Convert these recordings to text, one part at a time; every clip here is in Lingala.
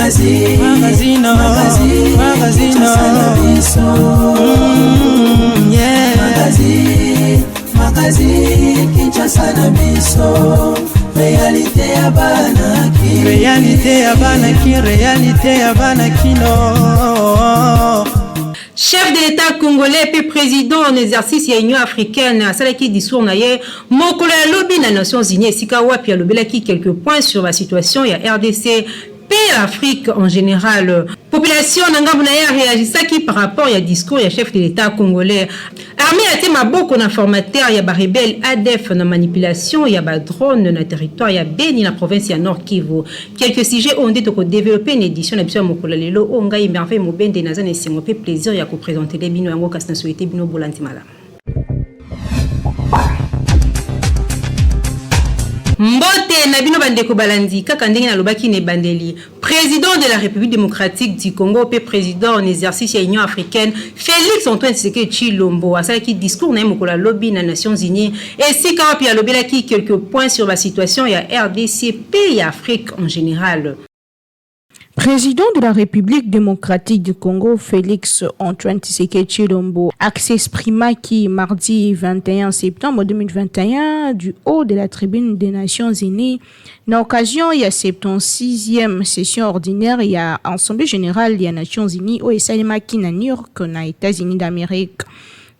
Magazine, magazine, magazine, magazine, yeah. Magazine, magazine, Kinshasa na biso. Réalité ya bana ki. Réalité ya bana ki, réalité ya bana kino. Chef de l'État congolais mpe président en exercice ya Union africaine asalaki discours na ye mokolo ya lobi na Nations Unies, esika wapi alobelaki quelques points sur la situation ya RDC mpe Afrique en général. Population na ngambo na ye aréagisaki par rapport ya discours ya chef de l'État congolais. Armée atie maboko na formateur ya barebelles ADF na manipulation ya badrone na territoire ya Beni, na province ya Nord Kivu. Quelques sujets oyo nde tokodévelopper na édition na biso ya mokolo ya lelo oyo. Ngai Merveille Mobende naza na esengo mpe plaisir ya koprésenter bino yango, kasi na souhaiter bino bolandi malamu. Mbote na bino, bandeko balandi. Kaka ndenge nalobaki na ebandeli, président de la République démocratique du Congo mpe président en exercice ya Union africaine, Félix Antoine Tshisekedi Tshilombo, asalaki discours na ye mokolo alobi na Nations Unies, esika wapi alobelaki quelques points sur la situation ya RDC mpe ya Afrique en général. Président de la République démocratique du Congo, Félix Antoine Tshisekedi Tshilombo, s'exprimaki mardi 21 septembre 2021 du haut de la tribune des Nations Unies na occasion ya 76e session ordinaire ya Assemblée générale des Nations Unies oyo esalemaki na New York, na États-Unis d'Amérique.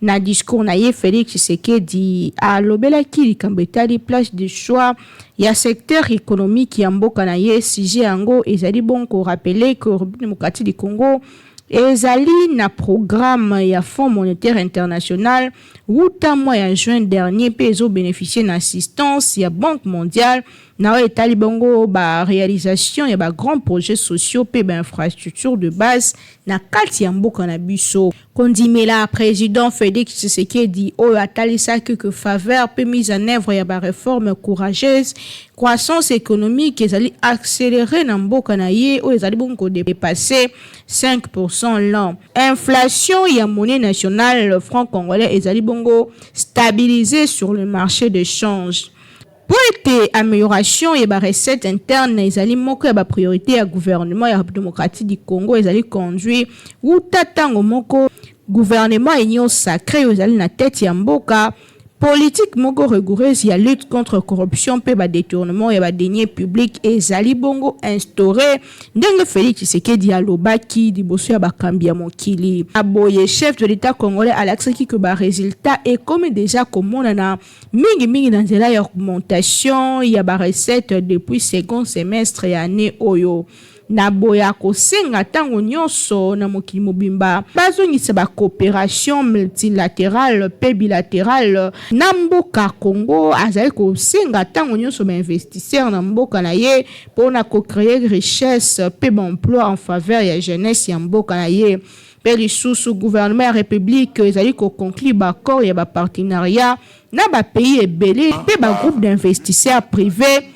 Na discours na ye, Félix Tshisekedi alobelaki likambo etali place de choix ya secteur économique ya mboka na ye. Sujet yango ezali bon korappeler que République démocratique du Congo ezali na programme ya Fonds monétaire international wuta mois ya juin dernier, mpe ezobénéficie na assistance ya Banque mondiale na oyo etali bongo baréalisation ya bagrands projets sociaux mpe bainfrastructure de base na kati ya mboka na biso. Kondimela président Félix Tshisekedi oyo atalisaki que faveur mpe mise en œuvre ya baréforme courageuse, croissance économique ezali accéléré na mboka na ye, oyo ezali bongo kodépasser 5 l'an. Inflation ya monnaie nationale franc congolais ezali bongo stabilisé sur le marché de change. Po ete amélioration ya barecette interne ezali moko ya bapriorité ya gouvernement ya République démocratique du Congo ezali conduit wuta ntango moko, gouvernement Union sacrée oyo ezali na tête ya mboka, politique moko rigoureuse ya lutte contre corruption mpe badétournement ya badeniers publics ezali bongo instauré, ndenge Félix Tshisekedi alobaki liboso ya bakambi ya mokili. Aboye, chef de l'État congolais alakisaki ke barésultat ekomi déjà komonana mingimingi na nzela ya augmentation ya barecette depuis second semestre ya année oyo. Na boye, kosenga ntango nyonso na mokili mobimba bazongisa bacoopération multilatérale mpe bilatérale na mboka Congo. Azali kosenga ntango nyonso bainvestisseur na mboka na ye mpona kocréer richesse mpe baemploi en faveur ya jeunesse ya mboka na ye. Mpe lisusu, gouvernement ya République ezali koconclure baaccord ya bapartenariat na bapays ebele mpe bagroupe d'investisseurs privés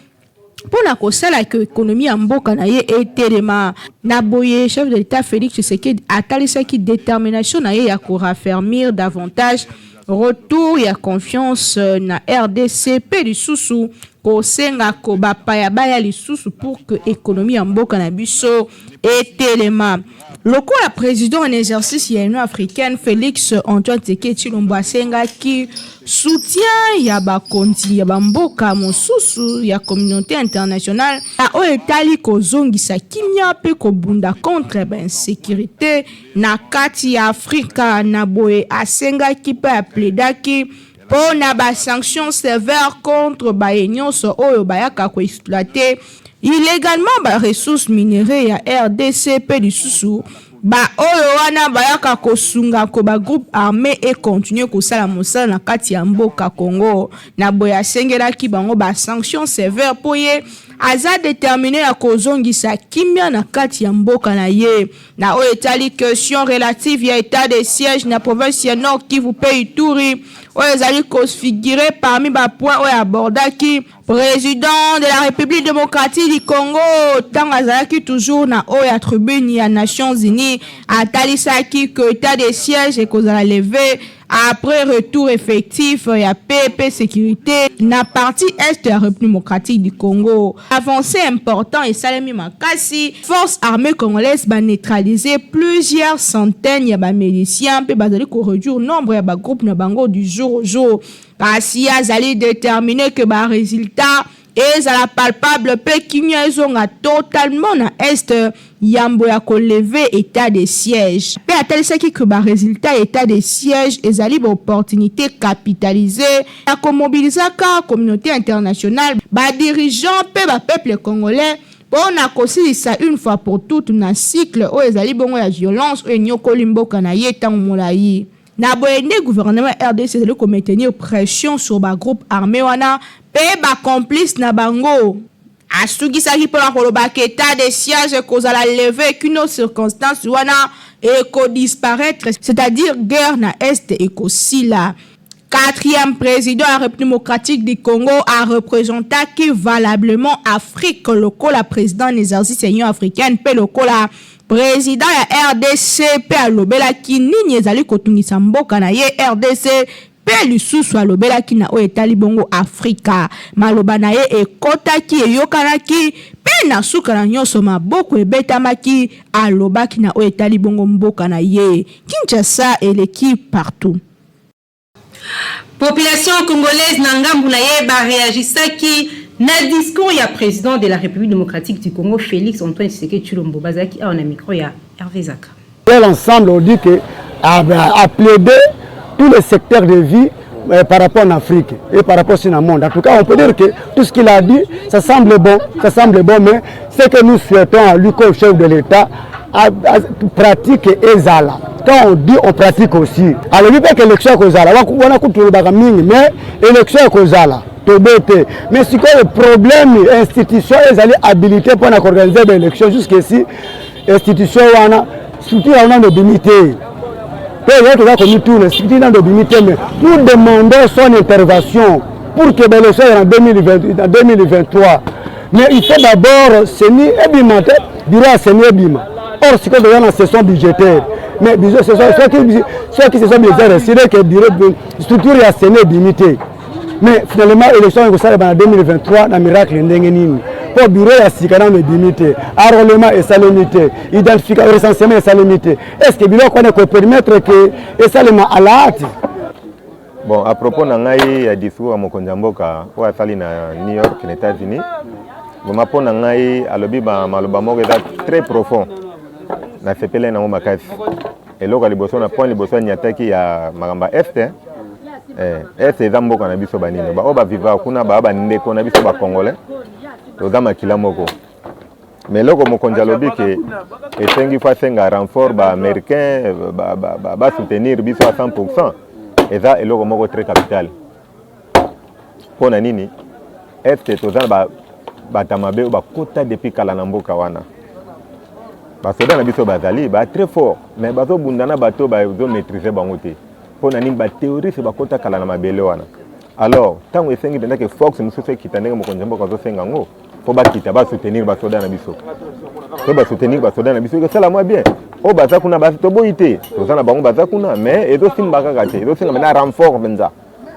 mpona kosala ke économie ya mboka na ye etelema. Na boye, chef de l'État Félix Tshisekedi atalisaki détermination na ye ya koraffermir davantage retour ya confiance na RDC, mpe lisusu kosenga ko bapaya baya lisusu pour que économie ya mboka na biso etelema. Lokola président en exercice ya Union africaine, Félix Antoine Tshisekedi Tshilombo asengaki soutien ya bakonzi ya bamboka mosusu ya communauté internationale na oyo etali kozongisa kimia mpe kobunda contre bainsécurité na kati ya Afrika. Na boye, asengaki mpe aplaidaki mpo na basanction sévère contre baye nyonso oyo bayaka koexploiter illégalement baressources minerais ya RDC, mpe lisusu baoyo wana bayaka kosunga ko bagroupe armé econtinuer kosala mosala na kati ya mboka Congo. Na boye, asengelaki bango basanction sévère mpo ye aza déterminé ya kozongisa kimia na kati ya mboka na ye. Na oyo etali question relative ya état de siège na province ya Nord Kivu mpe Ituri, oyo ezali kofigurer parmi bapoint oyo abordaki président de la République démocratique du Congo ntango azalaki toujours na oyo ya tribune ya Nations Unies, atalisaki ke état de siège ekozala levé. Après retour effectif ya paix mpe securite na partie Est ya Republique democratique du Congo, avancee important esalemi makasi, forces armees congolaises ba neutraliser plusieurs centaines ya ba miliciens mpe bazali ko reduire nombre ya ba groupes na bango du jour au jour. Kasi ye azali determiner que ba resultats Ezala palpable mpe kimia ezonga totalement na Est yambo ya ko lever etat de siège. Mpe atalisaki que ba resultats ya etat de siège ezali ba opportunites capitalisees ya ko mobilisaka communaute internationale, ba dirigeants mpe ba peuples congolais mpo na kosilisa une fois pour toutes na cycle oyo ezali bongo ya violence oyo enyokoli mboka na ye tango molayi. Na boye nde gouvernement ya rdc ezali ko maintenir pression sur ba groupes armes wana mpe ba complices na bango. Asukisaki mpo na koloba que etat de siège ekozala lever kino circonstances wana eko disparaitre, c'est-à-dire guerre na Est ekosila. Quatrième president ya Republique democratique du Congo a representaki valablement Afrique lokola president en exercice ya Union africaine mpe lokola President ya rdc mpe alobelaki nini ezali kotungisa mboka na ye rdc mpe lisusu alobelaki na oyo etali bongo Afrika. Maloba na ye ekotaki, eyokanaki mpe na suka na nionso maboko ebetamaki, alobaki na oyo etali bongo mboka na ye. Kinshasa eleki partout. Population congolaise na ngambu na ye ba reagisaki na discours ya president de la Republique democratique du Congo Felix Antoine Tshisekedi Tshilombo. Bazalaki awa na micro ya Hervé Zaka. Dans l'ensemble, on dit que a, a plaidé tous les secteurs de vie euh, par rapport en Afrique et par rapport aussi dans le monde. En tout cas, on peut dire que tout ce qu'il a dit, ça semble bon, ça semble bon, mais ce que nous souhaitons à lui comme chef de l'État, pratique ezala quand on dit on pratique aussi alobi mpe ke élection ekozala wana kutu tolobaka mingi mais élection ekozala tobe te mais sikoyo problème institution ezali habilité mpo na koorganize baélection jusqu'ici institution wana structure yango nano ebimi te mpe yango toza komituna structure nano ebimi te mais nous demandons son intervention pour que baélection ya na 2023 Mais il faut d'abord CENI ebima te, bureau ya CENI ebima. Or sikoyo toza na session budgétaire. Mais biso session soki soki session budgétaire esili que bureau structure ya CENI ebimi te. Mais finalement élection ekosalema na 2023 na miracle ndenge nini? Mpo bureau ya sika nano ebimi te, enrôlement esalemi te, identification recensement esalemi te. Est-ce que biloko wana ekopermettre que esalema à la hâte? Bon, à propos na ngai ya discours ya mokonzi ya mboka oyo asali na New York na États-Unis, vraiment mpo na ngai alobi ba maloba moko eza très profond, nasepelaki nango makasi. Eloko ya liboso na point liboso anyataki ya makambo ya est eh, est eza mboka na biso banini baoyo bavivaka kuna baa bandeko na biso bacongolais, toza makila moko. Mais eloko mokonzi alobi ke esengi fo asenga renfort ba américain ba soutenir biso à 100%, eza eloko moko très capital. Mpo na nini? Est ce que toza na bato mabe oyo bakota depuis kala na mboka wana? Basoda na biso bazali ba très fort, mais bazobunda na bato bazo maîtriser bango te. Mpo na nini? Baterroriste bakota kala na mabele wana. Alors ntango esengi mpenza ke force mosusu ekita ndenge mokonzi ya mboka azosenga yango, mpo bakita basoutenir basoda na biso, so basoutenir basoda na biso ekosala mwa bien. Oyo baza kuna toboyi te, toza na bango baza kuna, mais ezosimba kaka te, ezosenga mpenza renfort mpenza.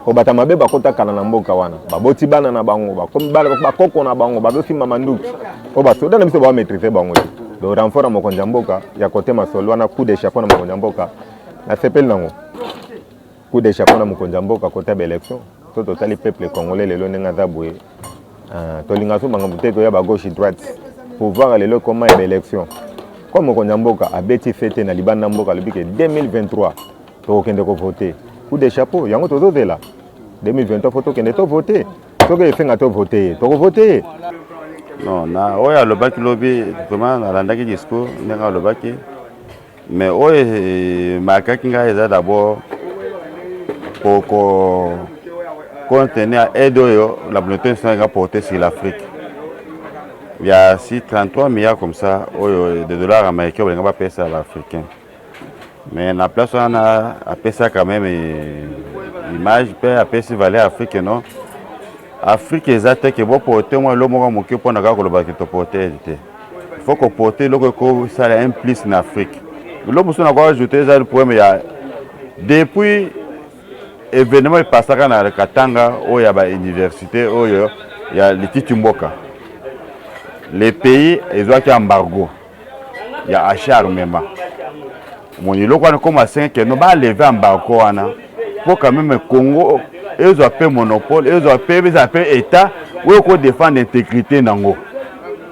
Po bato mabe bakota kala na mboka wana, baboti bana na bango, bakomi bana bakoko na bango, bazosimba manduki oyo basoda na biso bamaîtrise bango te. Donc renfort ya mokonzi ya mboka ya kote masolo wana, coup de chapeau na mokonzi ya mboka, nasepeli nango. Coup de chapeau na mokonzi ya mboka kota baélection. So totali peuple congolais lelo ndenge aza boye, uh, tolinga so makambo te toya ba gauche droite. Pouvoir lelo ekoma ya baélection. Comme mokonzi ya mboka abeti fete na libanda mboka, alobi ke 2023 tokokende kovote, coup de chapeau yango tozozela 2023 fo tokende tovote. Soki esenga tovote ye, tokovote ye. Non, na oyo alobaki lobi, vraiment nalandaki discours ndenge alobaki, mais oyo emarkaki ngai eza d'abord ko compte tenu ya aide oyo la communauté internationale a porté sur l'Afrique. Il y a si 33 milliards comme ça oyo de dollars américains balinga bapesa baafricain, mais na place wana apesa quand même image mpe apesi valeur Afrique. Non, Afrique eza te ke boporte mwa eloko moko moke mpona kaka koloba ke toporte aide te. Il faut koporte eloko ekosala un plus na Afrique. Eloko mosusu na koajoute eza le problème ya depuis Evenement epasaka na Katanga oyo ya ba universite oyo ya lititi mboka. Le pays ezwaki embargo ya achat armement. Omoni eloko wana comme asengi que no ba lever embargo wana po quand meme Congo ezwa pe monopole, ezwa pe ezala pe etat oyo eko defendre integrite nango.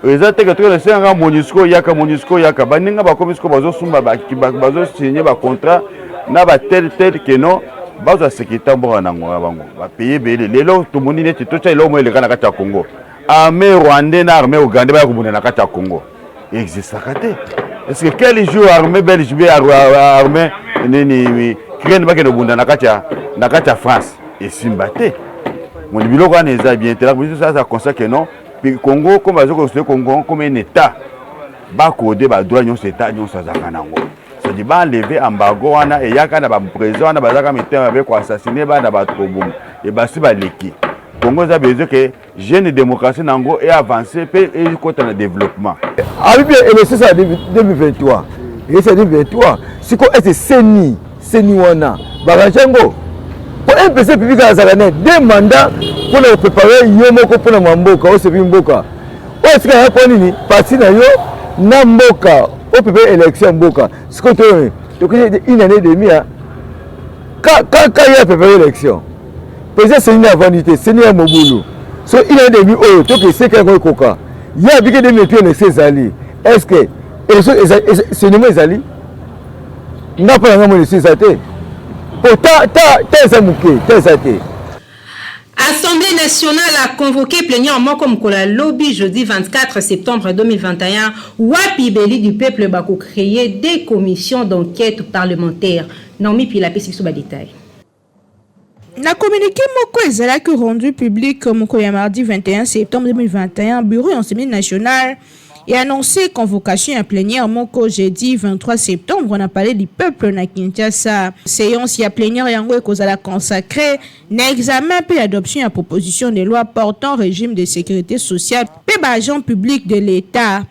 Eza te que toke esengaka Monusco yaka Monusco yaka baninga bakomi sikoyo bazosumba bazo signer ba contrat na ba tel tel que non bazwa securite ya mboka na bango ba pays ebele lelo tomoni neti totya eloko moko eleka na kati ya Congo armée rwandais na armée ougandais baya kobunda na kati ya Congo existaka te. Est-ce que quel jour armée belge be armée nini Ukraine bakende kobunda na kati ya na kati ya France esimba te. Moni biloko wana eza bien te. Biso ça constat que non Congo comme bazo construire Congo comme un état ba code ba droit nyonso état nyonso azalaka nango. C'est-à-dire ba enlever embargo wana eyaka na ba président wana bazalaka mitema mabe ko assassiner bana bato koboma e basi baleki. Congo eza besoin que jeune démocratie nango e avancer pe ekota na développement. Abi bien élection ça 2023. Élection 2023. Siko ese seni seni wana barange yango po MPC public azalaka ne deux mandats mpo na koprepare yo moko mpo na mwa mboka osepi mboka oyo esika ya mpo nini parti na yo na mboka oprepare élection ya mboka sikoyo toyo tokei une année demi kaka ye aprepare élection président seni avandi te seni ya mobulu so une année demi oyo toke eseka yango ekoka ye abiki demi epi élection ezali est ce que élection senimo ezali nga mpo na nga moni eza te po ta ta ta eza moke ta eza te. Assemblée nationale a convoqué plénière moko mokolo ya lobi jeudi 24 septembre 2021 wapi beli du peuple bako créer des commissions d'enquête parlementaire. Naomi Pila apesi biso ba détails. Na communiqué moko ezalaki rendu public mokolo ya mardi 21 septembre 2021, bureau ya Assemblée nationale e annonce convocation ya plenière moko jeudi 23 septembre na palais du peuple na Kinshasa. Seance ya plenière yango ekozala consacree na examen mpe adoption ya proposition de loi portant régime de sécurité sociale mpe ba agents publics de l'Etat.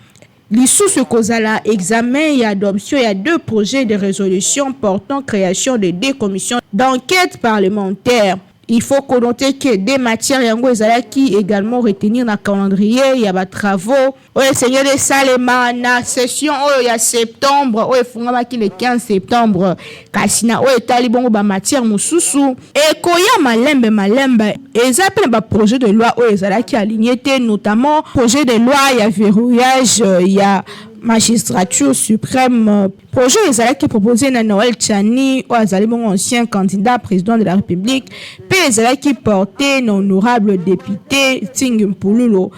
Lisusu ekozala examen ya adoption ya deux projets de resolution portant creation de deux commissions d'enquete parlementaire. Il faut ko noter que deux matières yango ezalaki egalement retenir na calendrier ya ba travaux oyo esengeli esalema na session oyo ya septembre oyo efungamaki le 15 septembre. Kasi na oyo etali bongo ba matières mosusu, Ekoya malembe malembe. Eza pe na ba projets de loi oyo ezalaki aligne te, notamment projet de loi ya verrouillage ya magistrature supreme, projet oyo ezalaki propose na Noël Tshiani oyo azali bongo ancien candidat president de la Republique pe ezalaki porte na honorable depute Nsingi Mpululu.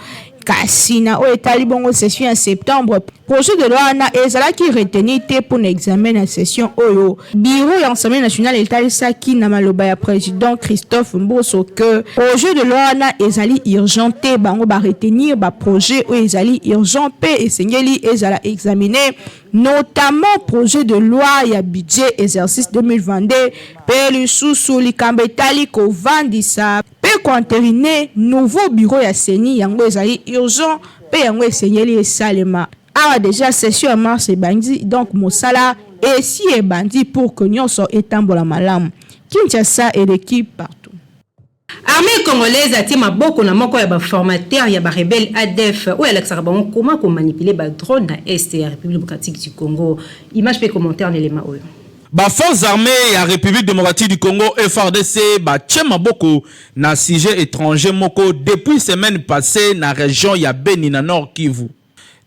Kasi na oyo etali bongo session ya septembre, projet de loi wana ezalaki retenu te mpo na examen na session oyo. Bureau ya Assemblee nationale etalisaki na maloba ya president Christophe Mboso que projet de loi wana ezali urgent te, bango ba retenir ba projets oyo ezali urgent mpe esengeli ezala examiner, notamment projet de loi ya budget exercice 2022 mpe lisusu likambo etali kovandisa Mpe ko enteriner nouveau bureau ya ceni yango ezali urgent mpe yango esengeli esalema. Awa dejà session ya mars ebandi donc mosala esi ebandi pour que nionso etambola malamu. Kinshasa eleki partout. Armee congolaise atie maboko na moko ya ba formateurs ya ba rebelles adf oyo alakisaka bango comment ko manipuler ba drones na Est ya Republique democratique du Congo. Image pe commentaire na elema oyo. Ba forces armees ya Republique democratique du Congo, FARDC, batie maboko na sujet etranger moko depuis semaine passee na region ya Beni na Nord-Kivu.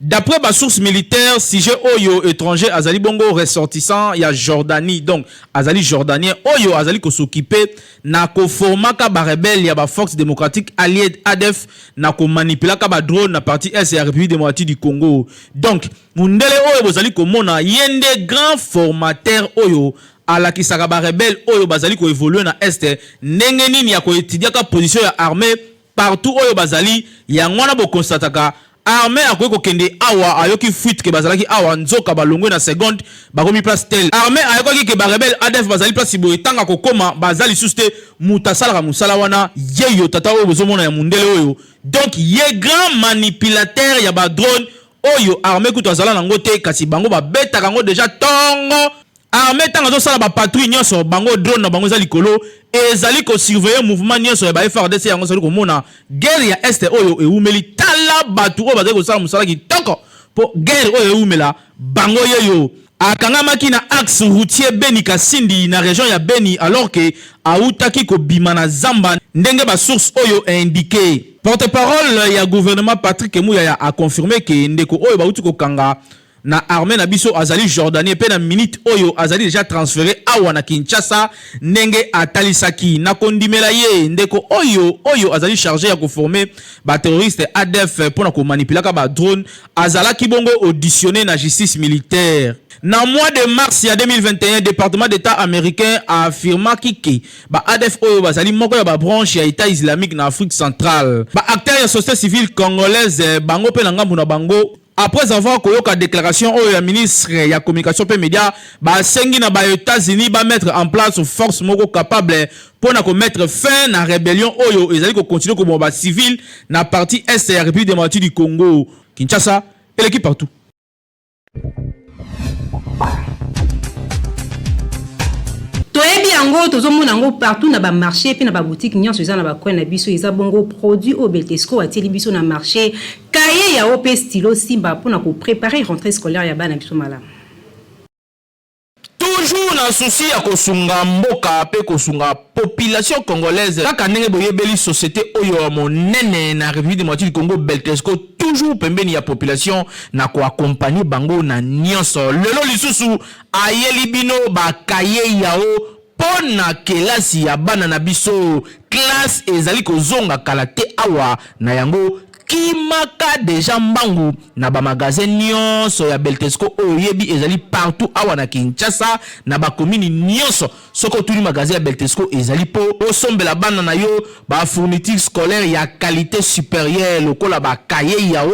D'après ba sources militaires, sujet oyo etranger azali bongo ressortissant ya Jordanie, donc azali jordanien oyo azali ko s'occuper na ko formaka ba rebelles ya ba forces democratiques alliées adf na ko manipulaka ba drones na partie est ya Republique democratique du Congo. Donc Mundele oyo bozali komona ye nde grand formateur oyo alakisaka ba rebelles oyo bazali ko evoluer na Est ndenge nini ya ko etudiaka position ya armee partout oyo bazali, yango wana bo constataka armee akoki kokende awa ayoki fuite que bazalaki awa nzoka balongwe na seconde bakomi place telle, armee ayokaki que ba rebelles adf bazali place boye tango akokoma baza lisusu te, mutu asalaka musala wana yeyo tata oyo bozomona ya mundele oyo donc ye grand manipulateur ya ba drones Oyo armee kutu azala nango te kasi bango ba betaka yango dejà tongo armee tango azo sala ba patrouille nionso bango drone na bango eza likolo Ezali ko surveiller mouvement nionso ya ba FARDC yango ozali komona guerre ya est oyo ewumeli tala batu oyo bazali kosala musala kitoko po guerre oyo ewumela bango yeyo. Akangamaki na axe routier Beni Kasindi na region ya Beni alors que awutaki kobima na zamba ndenge ba sources oyo indiquer. Porte-parole ya gouvernement Patrick Muyaya a confirmer que ndeko oyo bawuti kokanga na armee na biso azali jordanien pe na minute oyo azali dejà transfere awa na Kinshasa ndenge atalisaki. Na kondimela ye, ndeko oyo oyo azali charge ya ko former ba terroristes adf pona ko manipulaka ba drones azalaki bongo auditionner na justice militaire. Na mois de mars ya 2021, departement d'Etat americain a affirmaki que ba adf oyo bazali moko ya ba branches ya Etat islamique na Afrique centrale. Ba acteurs ya societe civile congolaise bango pe na ngambo na bango, Après avoir koyoka declaration oyo ya ministre ya communication pe media, basengi na ba Etats-Unis ba mettre en place force moko capable pona ko mettre fin na rebellion oyo ezali ko continuer koboma ba civils na partie est ya Republique democratique du Congo. Kinshasa eleki partout. Toyebi yango, tozomona yango partout na ba marché pe na ba boutique nyonso eza na ba coin na biso. Eza bongo produit oyo Beltesco atieli biso na marché, cahier ya o pe stylo simba pona ko preparer rentree scolaire ya bana biso malamu. Toujours na souci ya kosunga mboka pe kosunga population congolaise kaka ndenge boyebeli societe oyo ya monene na Republique democratique du Congo Beltesco toujours pembeni ya population na ko accompagner bango na nionso. Lelo lisusu ayeli bino ba cahiers yao po na kelasi ya bana na biso. Classe ezali kozonga kala te awa, na yango kimaka dejà mbangu na ba magasins nionso ya Beltesco oyo oyebi ezali partout awa na Kinshasa na ba communes nionso. Soki otuni magasin ya Beltesco ezali po osombela bana na yo ba fournitures scolaires ya qualite superieure lokola ba cahiers yao,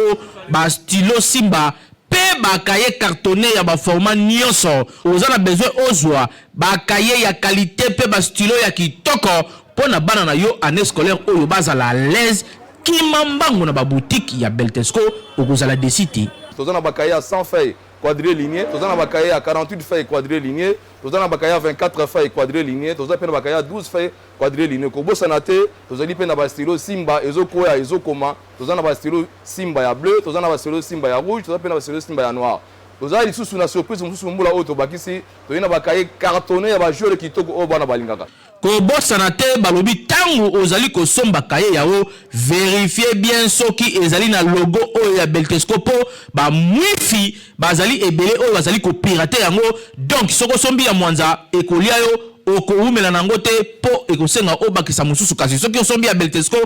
ba stylos simba pe ba cahiers cartonnes ya ba formats nionso. Oza na besoin ozua ba cahiers ya qualite pe ba stylos ya kitoko po na bana na yo annee scolaire oyo bazala à l'aise, kima mbangu na ba boutiques ya Beltesco okozala deçu te. Toza na ba cahiers ya 100 feuilles quadrilignees, toza na ba cahiers ya 48 feuilles quadrilignees, toza na ba cahiers ya 24 feuilles quadrilignees, toza pe na ba cahiers ya 12 feuilles quadrilignees. Kobosana te, tozali pe na ba stylos Simba ezo kweya ezo koma, toza na ba stylos Simba ya bleu, toza na ba stylos Simba ya rouge, toza pe na ba stylos Simba ya noir. Toza lisusu na surprise mosusu mbula oyo tobakisi, toye na ba cahiers cartonnes ya ba joueurs kitoko oyo bana balingaka. Kobosana te balobi tangu ozali kosomba cahier yao verifier bien soki ezali na logo oyo ya Beltesco po ba mwifi bazali ebele oyo bazali ko pirater yango donc soki osombi ya mwanza ekolia yo okowumela na yango te po ekosenga obakisa mosusu kasi soki osombi ya Beltesco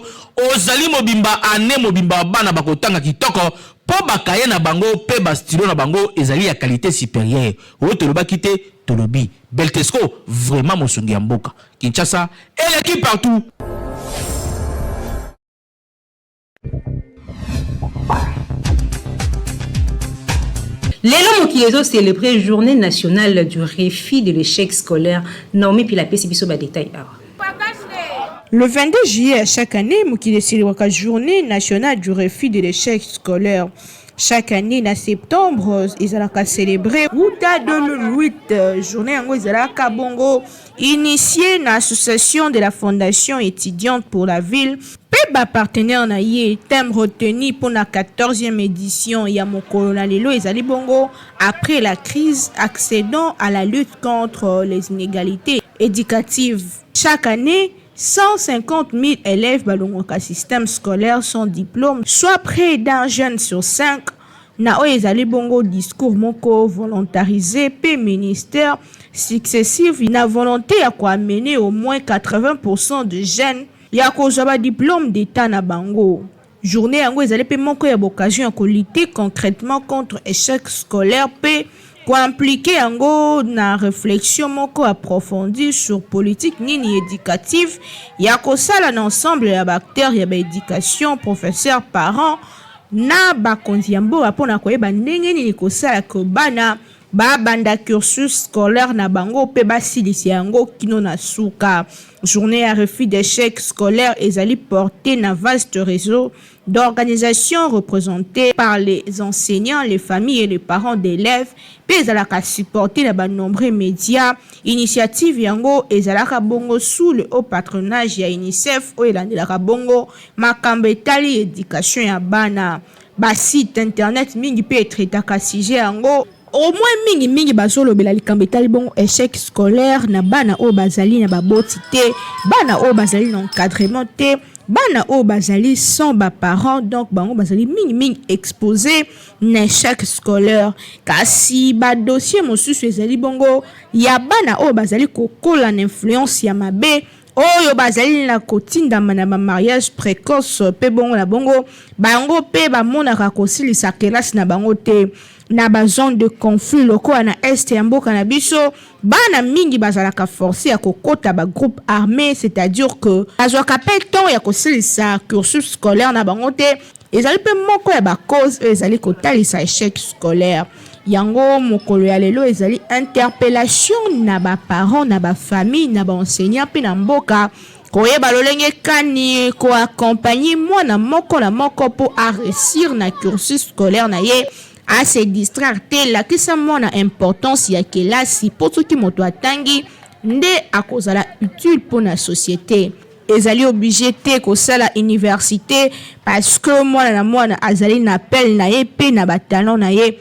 ozali mobimba annee mobimba bana bakotanga kitoko po ba cahier na bango pe ba stylo na bango ezali ya qualite superieure oyo tolobaki te tolobi Beltesco vraiment mosungi ya mboka. Kinshasa eleki partout. Lelo mokili ezo célébrer journée nationale du refus de l'échec scolaire. Naomi Pila apesi biso ba détails awa. Le 22 juillet à chaque année, mokili eselewaka journée nationale du refus de l'échec scolaire. Chaque année na septembre ezalaka celebre wuta 2008. Journée yango ezalaka bongo initié na association de la fondation étudiante pour la ville mpe ba partenaire na ye. Thème retenu mpo na 14e édition ya mokolo na lelo ezali bongo après la crise, accédons à la lutte contre les inégalités éducatives. Chaque année 150 000 élèves balongwaka système scolaire sans diplôme, soit près d'un jeune sur 5. Na oyo ezali bongo discours moko volontarisé pe ministère successif na volonté ya ko amener au moins 80% de jeunes ya kozwa ba diplômes d'Etat na bango. Journee yango ezali pe moko ya b'occasion ya ko lutter concrètement contre echec scolaire pe ko impliquer yango na reflexion moko approfondie sur politique nini educative ya kosala na ensemble ya ba acteurs ya ba education, professeurs, parents na bakonzi ya mboka mpo na koyeba ndenge nini kosala que bana. Babanda cursus scolaire na bango mpe basilisa yango kino na suka. Journee ya refus d'echec scolaire ezali portee na vaste reseau d'organisations representées par les enseignants, les familles et les parents d'elèves mpe ezalaka supportee na ba nombreux medias. Initiative yango ezalaka bongo sous le haut patronage ya UNICEF oyo elandelaka bongo makambo etali education ya bana. Ba sites internet mingi mpe e traitaka sujet yango. Au moins mingi mingi bazolobela likambo etali bongo echec scolaire na bana oyo bazali na baboti te, bana oyo bazali na encadrement te, bana oyo bazali sans ba parents, donc bango bazali mingi mingi expose na echec scolaire. Kasi ba dossiers mosusu ezali bongo ya bana oyo bazali kokola na influence ya mabe, oyo bazali na kotindama na ba mariage precoce pe bongo na bongo, bango pe bamonaka kosilisa kelasi na bango te. Na ba zones de conflit lokola na Est ya mboka na biso, bana mingi bazalaka forcer ya kokota ba groupes armes, c'est-à-dire que bazwaka pe temps ya kosilisa cursus scolaire na bango te. Ezali pe moko ya ba causes oyo ezali kotalisa echec scolaire. Yango mokolo ya lelo ezali interpellation na ba parents, na ba familles, na ba enseignants pe na mboka koyeba lolenge kani ko accompagner mwana moko na moko po a reussir na cursus scolaire na ye, a se distraire te. Lakisa mwana importance ya kelasi po soki moto atangi nde akozala utile po na societe. Ezali oblige te kosala universite parce que mwana na mwana azali na appel na ye pe na ba talents na ye.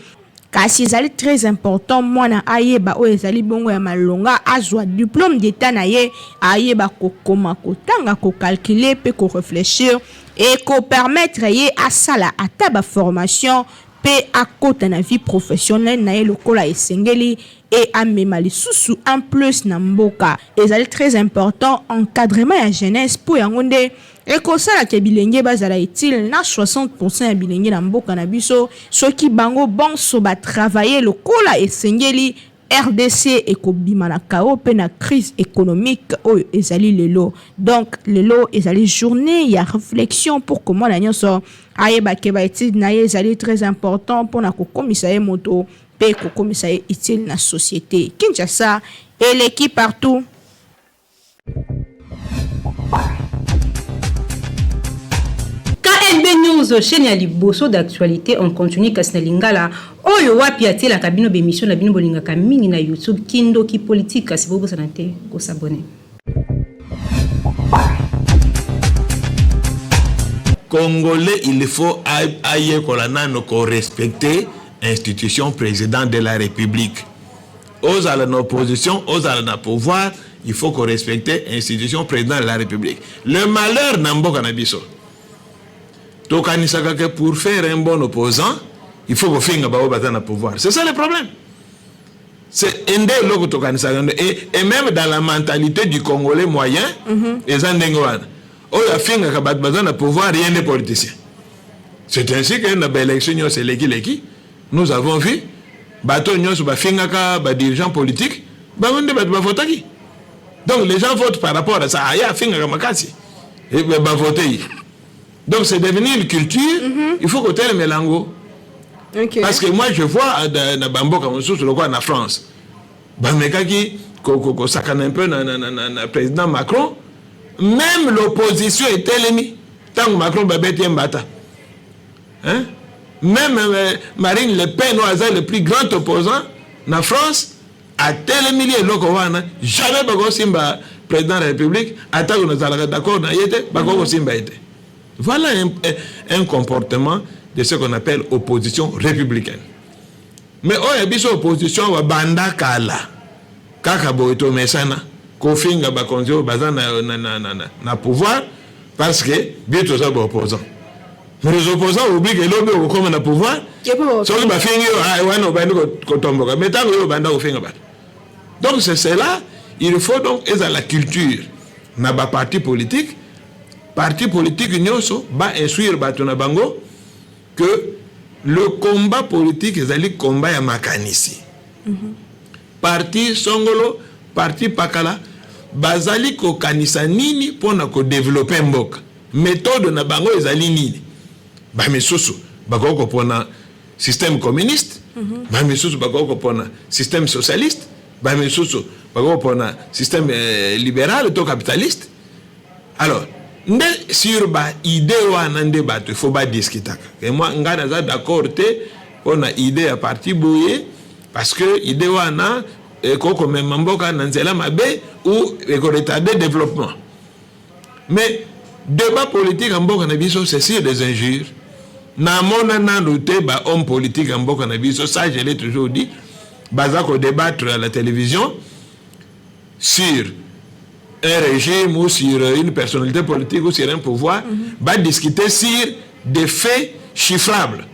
Kasi ezali très important mwana ayeba oyo ezali bongo ya malonga, azwa diplome d'etat na ye, ayeba kokoma, kotanga, ko calculer pe ko reflechir et ko permettre ye asala ata ba formations pe akota na vie professionnelle na ye lokola esengeli et amema lisusu un plus na mboka. Ezali très important encadrement ya jeunesse po yango nde ekosala ke bilenge bazala utile na 60 pourcent ya bilenge na mboka na biso soki bango banso ba travailler lokola esengeli rdc ekobima na chaos pe na crise economique oyo ezali lelo. Donc lelo ezali journee ya reflexion pour que mwana nionso ayeba ke ba etudes na ye ezali très important pona kokomisa ye moto pe kokomisa ye utile na societe. Kinshasa eleki partout. KNB News, chaîne ya liboso d'actualité en continu kasi na lingala oyo wapi atielaka bino ba emission na bino bolingaka mingi na YouTube Kindoki Politique kasi bobosana te ko s'abonner. Congolais il faut ayekola nano ko respecter institution president de la republique ozala na opposition ozala na pouvoir il faut ko respecter institution president de la republique le malheur na mboka na biso tokanisaka que pour faire un bon opposant il faut kofinga baoyo baza na pouvoir c'est ça le problème. C'est nde eloko tokanisaka nde et, et même dans la mentalité du congolais moyen mm -hmm. eza ndenge wana oyo afingaka bato baza na pouvoir ye nde politicien. C'est ainsi que na baélection nyonso eleki leki nous avons vu bato nyonso bafingaka ba dirigeants politiques bango nde bato bavotaki. Donc les gens votent par rapport à ça. Aya afingaka makasi bavote ye. Donc c'est devenu une culture, mm -hmm. il faut kotelemela yango. Okay. Parce que moi je vois euh, na bamboka mosusu lokola na France bamekaki kosakana un peu na, na, na, na, na président Macron, même l'opposition etelemi ntango Macron babeti ye mbata hein? Même euh, Marine Le Pen oyo aza le plus grand opposant na France atelemili eloko wana, jamais bakosimba président de la République atako nazalaka d'accord na ye te, bakoki kosimba ye te. Voilà un comportement de ce qu'on appelle opposition républicaine. Mais oyo ya biso opposition awa banda kala kaka boye tomesana kofinga bakonzi oyo baza na, na, na, na, na pouvoir parce que biso toza ba opposants. Mais les opposants oublient que lobi okokoma na pouvoir soki bafingi yo ah, wana obandi kotomboka mais ntango yo obanda kofinga bato. Donc c'est cela, il faut donc ezala culture na ba parti politique, parti politique nyonso ba instruire bato na bango que le combat politique ezali combat ya makanisi. Mm -hmm. Parti songolo, parti pakala bazali kokanisa nini mpo na kodevelope mboka, methode na bango ezali nini? Ba misusu bakoki kopona système communiste. Bamisusu bakoki kopona système socialiste, bamisusu bakoki kopona système libéral to capitaliste. Alors nde sur ba idée wana nde bato il faut badiscutaka. Et moi, ngai naza d'accord te mpona idée ya parti boye, parce que idée wana ekoki komema mboka na nzela mabe ou ekoretarder développement. Mais débat politique ya mboka na biso, c'est sur des injures. Namona nanu te bahomme politique ya mboka na biso, ça je l'ai toujours dit, baza kodébattre à la télévision sur un régime ou sur une personnalité politique ou sur un pouvoir, badiscuter sur des faits chiffrables.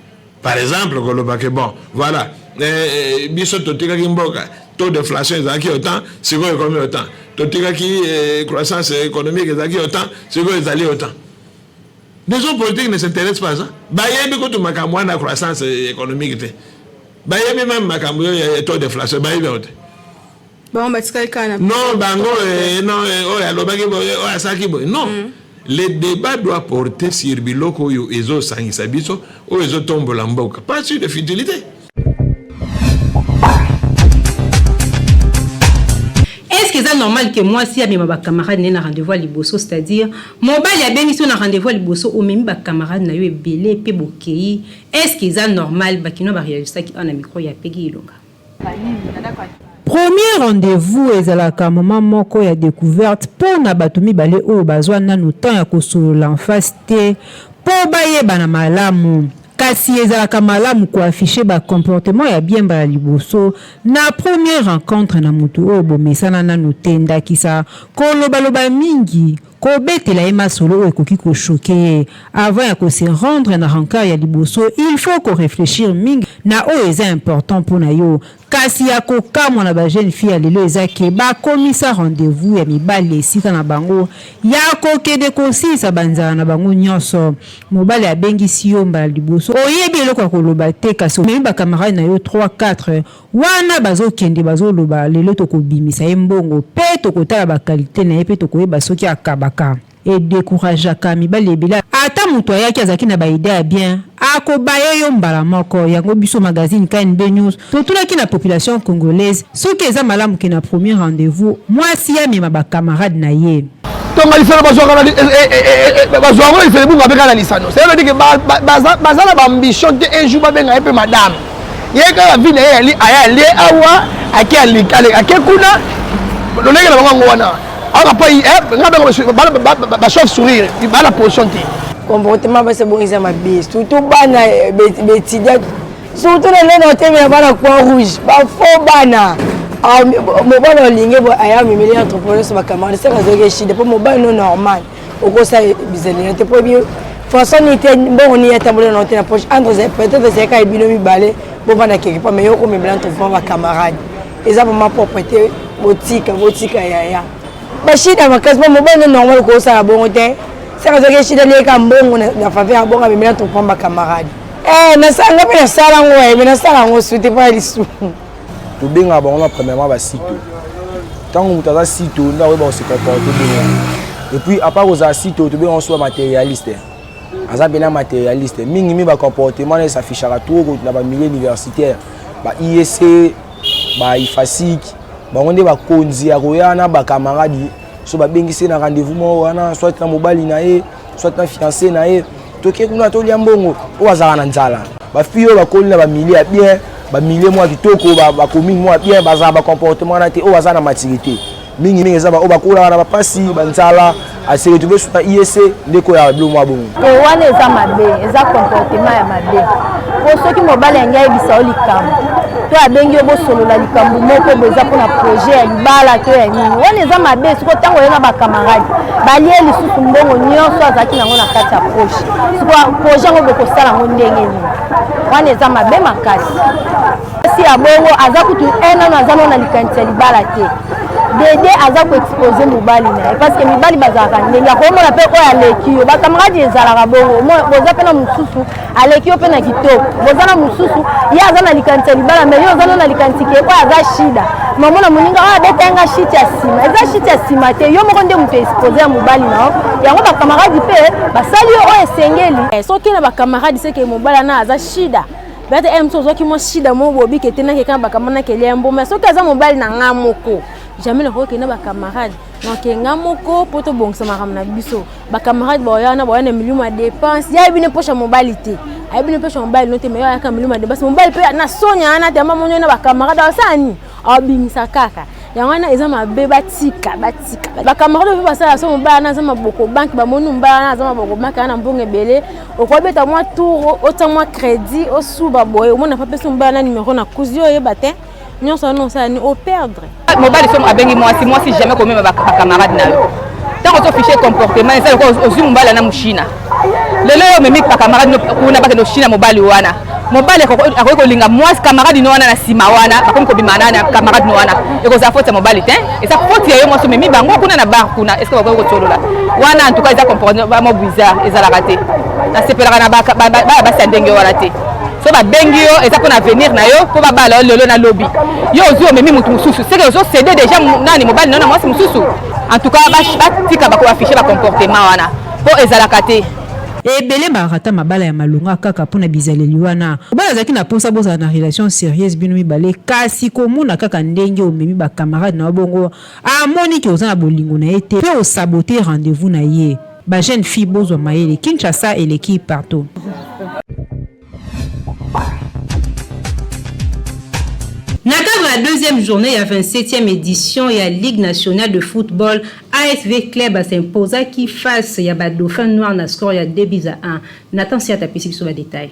Par exemple, kolobake bon, voilà, biso totikaki mboka, taux d'inflation ezalaki autant, sikoyo ekomi autant. Totikaki croissance économique ezalaki autant, sikoyo ezali autant. Les hommes politiques ne s'intéressent pas à ça. Bayebi kutu makambo wana, croissance économique te. Bayebi même makambo oyo ya taux d'inflation, bayebi yango te. Bango batikali kaka na Non, bango non, oyo alobaki boye, oyo asalaki boye, non. Le débat doit porter sur biloko oyo ezosangisa biso, oyo ezotombola mboka, pas sur de futilité. Est-ce que eza normal ke mwasi amema bacamarade na ye na rendez-vous ya liboso? C'est-à-dire mobali abengisi yo na rendez-vous ya liboso, omemi bacamarade na yo ebele mpe bokei. Est ce que eza normal? Bakino baréalisaki awa na micro ya Pegi Ilonga. Premier rendez-vous ezalaka moment moko ya découverte mpo na bato mibale oyo bazwa nanu temps ya kosolola en face te mpo bayebana malamu. Kasi ezalaka malamu koafficher bacomportement ya bien mbala liboso na première rencontre na motu oyo bomesana nanu te, ndakisa kolobaloba mingi, kobetela ye masolo oyo ekoki kochoquer ye. Avant ya kose rendre na rencard ya liboso, il faut koréfléchir mingi na oyo eza important mpo na yo. Kasi ya kokamwa na bajeune fille ya lelo eza ke bakomisa rendez-vous ya mibali esika na bango ya kokende kosilisa banzala na bango nyonso. Mobali abengisi yo mbala liboso, oyebi eloko ya koloba te, kasi omemi bacamarade na yo 3 4 wana, bazokende, bazoloba: lelo tokobimisa ye mbongo mpe tokotala baqualité na ye mpe tokoyeba soki akabaka. Edécourageaka mibali ebele. Ata moto ayaki azalaki na baidée ya bien, akobaye yo mbala moko. Yango biso magazine KNB News totunaki na population congolaise soki eza malamu ke na premier rendez-vous mwasi amema bacamarade na ye. Tonga lifelo, bazwaka ngo lifelo ebunga mpe kaka na lisano. Ça veut dire que baza na baambition te un jour babenga ye mpe madame. Ye kaka vie na ye yali aya alie awa, ake ake kuna, lolenge na bango yango wana. Aka pa nga bengo bachauve souris, baa na position te. Comportement basi bongo eza mabe, surtout bana baétudiant, surtout na ndenge otemela bana Croix Rouge, bafaux bana. Mobali olingi aya amemeli entrepreneur nyonso bacamarade, seka azwaki eshide mpo mobali no normal okosala bizaleli te, mpo ebi façon nini te, mbongo nini atambola na te na poche entre. Peut-être ezalaka ebino mibale bovanda quelque part, mais yo okomemela entrepreneur bacamarade, eza vraiment propre te. Botika, botika yaya, bashida makasi mpo mobali no normal okosala bongo te. Seka azwaki eshida, aliyeka mbongo na faveur ya bongo, amemela entrepreneur bacamarade. Nasanga mpe nasala yango, me nasala yango su te mpo ya lisumu. Tobengaka bango na premièrement basito. Ntango moto aza sito nde akoyeba kose comporter bongo. Et puis, à part kozala sito, tobengaka so bamatérialiste. Aza mpena matérialiste mingi. Bacomportement na esaffichaka trop na bamilieu universitaire, ba ISC, ba IFASIC. Bango nde bakonzi ya koya na bacamarade. So babengisi na rendez-vous moko wana, soit na mobali na ye, soit na fiancé na ye, toke kuna tolia mbongo. Oyo azalaka na nzala, bafille oyo bakoli na bamilieu ya bien, bamilieu mwa kitoko, bacommune mwa bien, bazala bacomportement wana te. Oyo baza na maturité mingimingi eza oyo bakolaka na bapasi, banzala, ase retrouve so na ISC nde koyaka bilo mwa bongo. Wana eza mabe, eza comportement ya mabe, po soki mobali yangi ayebisa yo likambo to abengi yo bosolola likambo moko boye, eza mpona projet ya libala to ya nini, wana eza mabe. Siko ntango oye na bacamarade, balie lisusu mbongo nyonso azalaki nango na kati ya poche, siko projet yango bokosala yango ndenge nini? Wana eza mabe makasi. Si ya bongo aza kutu nano aza nano na likanisi ya libala te, dede aza koexposer mobali na ye, parce que mibali bazalaka ndenge akomona mpe oyo aleki yo. Bacamarade ezalaka bongo, boza mpe na mosusu aleki yo mpe na kitoko, boza na mosusu ye aza na likanisi ya libala, mais yo oza no na likanisi ke oyo aza shida. Mamona moninga oyo abeta yanga shiti ya nsima, eza shiti ya nsima te, yo moko nde moto expose ya mobali na yo. Yango bacamarade mpe basali yo oyo esengeli. Soki na bacamarade, seke mobali ana aza shida. Peut-être eh mosusu ozwaki mwa shida moko bobi ke te nakeka na bakamara nakelia mboma. Soki aza mobali na nga moko, jamais nakoki kende na bacamarade. Donc nga moko mpo tobongisa makambo na biso. Bacamarade baoya wana baoya na milimo ya dépense. Ya yebi ne poche ya mobali te. Ayebi ne poche ya mobali no te mais yo ayaka milimo ya dépense. Mobali mpe na sonya wana te amamoni yo na bacamarade asala nini? Abimisa kaka. Yango wana eza mabe, batika, batika. Bacamarade mpe basala so mobali wana aza maboko banque, bamoni mobali wana aza maboko banque, aza na mbongo ebele. Okobeta mwa tour, otia mwa crédit, osuba boye, omona pa pesa mobali na numéro na kuzi oyeba te. Nyonso wana osala ni operdre. Mobali somo abengi mwasi, mwasi jamais komema ba camarade na yo. Ntango ozofiche comportement eza lokola ozwi mobali na moshina. Lelo oyo omemi ba camarade no kuna bakende oshina mobali wana. Mobali akoki kolinga mwasi camarade no wana na nsima wana bakomi kobima na camarade no wana. Ekozala faute ya mobali te, eza faute ya yo mwasi omemi bango kuna na bar kuna. Est-ce que bakoki kosolola wana? En tout cas eza comportement mo bizarre, ezalaka te. Nasepelaka na baya basi ya ndenge wana te. So babengi yo eza mpona avenir na yo, mpo babala yo lelo na lobi. Yo ozwi omemi motu mosusu, seke ozocede deja nani mobali na yo na mwasi mosusu. En tout cas batika bakoaffiche bacomportement wana mpo ezalaka te. Ebele barata mabala ya malonga kaka mpo na bizaleli wana. Mobali azalaki na mposa bozala na relation serieuse bino mibale, kasi komona kaka ndenge omemi ba camarades na yo bongo, amoni ke oza na bolingo na ye te mpe osaboter rendez-vous na ye. Ba jeunes filles bozwa mayele, Kinshasa eleki partout. Na cadre ya deuxième journée ya 27e édition ya Ligue nationale de football, ASV Club s'imposaki face ya ba Dauphins Noirs na score ya 2 buts à 1. Nathan Siata apesi biso ba détails.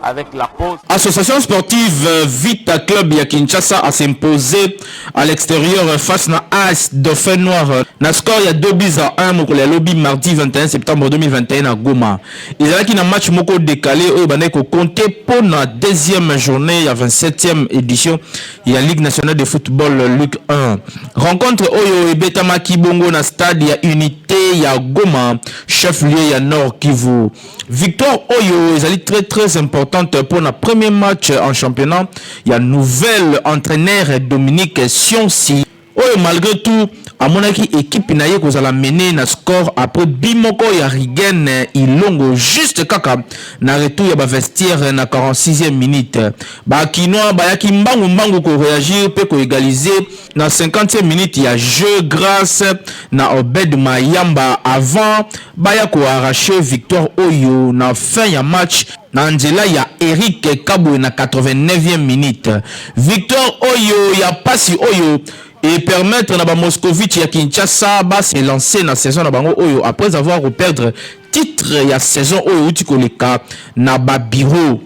Avec la pause. Association sportive Vita Club ya Kinshasa a s'imposé à l'extérieur face na AS Dauphin Noir na score ya 2 buts à 1 mokolo ya lobi mardi 21 septembre 2021 na Goma. Ezalaki na match moko décalé oyo bandaki kocompter mpo na deuxième journée ya 27e édition ya Ligue nationale de football Ligue 1. Rencontre oyo ebetamaki bongo na stade ya Unité ya Goma, chef-lieu ya Nord Kivu. Victoire oyo ezali très très importante pour na premier match en championnat ya nouvel entraîneur Dominique Sionsi oyo malgré tout amonaki équipe na ye kozala menée na score après but moko ya Rigen Ilongo juste kaka na retour ya ba vestiaire na 46e minute. Ba Kinois bayaki mbangu mbangu ko réagir pe ko égaliser na 50e minute ya jeu grâce na Obed Mayamba avant baya ko arracher victoire oyo na fin ya match na nzela ya Eric Kabwe na 89e minute. Victoire oyo ya pasi oyo et permettre na ba Moscovitch ya Kinshasa ba se lancer na saison na bango oyo après avoir perdre titre ya saison oyo euti koleka na ba bureau.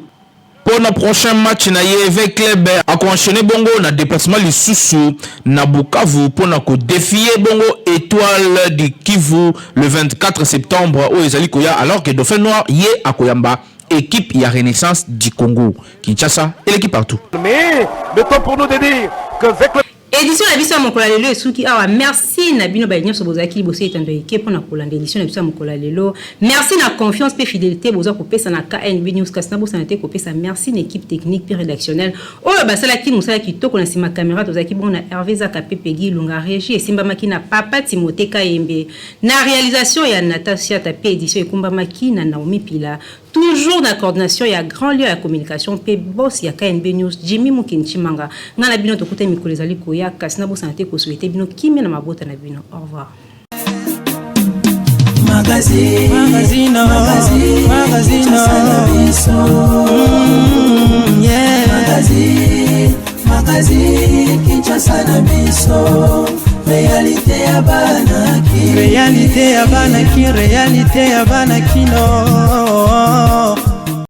Mpo na prochain match na ye, V-Club ako enchaîner bongo na déplacement lisusu na Bukavu mpo na ko défier bongo Etoile du Kivu le 24 septembre oyo ezali koya, alors que Dauphin Noir ye akoyamba équipe ya Renaissance du Congo. Kinshasa eleki partout. Mais le temps pour nous de dire que V-Club Édition na biso ya mokolo ya lelo esuki awa. Merci na bino baye nyonso bozalaki liboso ya etando eke mpo na kolanda édition na biso ya mokolo ya lelo. Merci na confiance mpe fidélité boza kopesa na KNB News. Kasi nabosana te kopesa merci na équipe technique mpe rédactionnelle oyo basalaki mosala kitoko na nsima caméra. Tozalaki bongo na Hervé Zaka mpe Peggy Ilunga. Régie esimbamaki na Papa Timothée Kayembe, na réalisation ya Natasha Siata, mpe édition ekumbamaki na Naomi Pila, toujours na coordination ya grand lieu ya communication mpe boss ya KNB News Jimmy Mukini Chimanga. Ngai na bino tokuta mikolo ezali koya, kasi nabosana te kosouhaiter bino kimia na mabota na bino. Au revoir. Magazine, magazine, magazine, magazine, yeah. Magazine, magazine, Kinshasa na biso, réalité ya bana ki, réalité ya bana ki, réalité ya bana kino.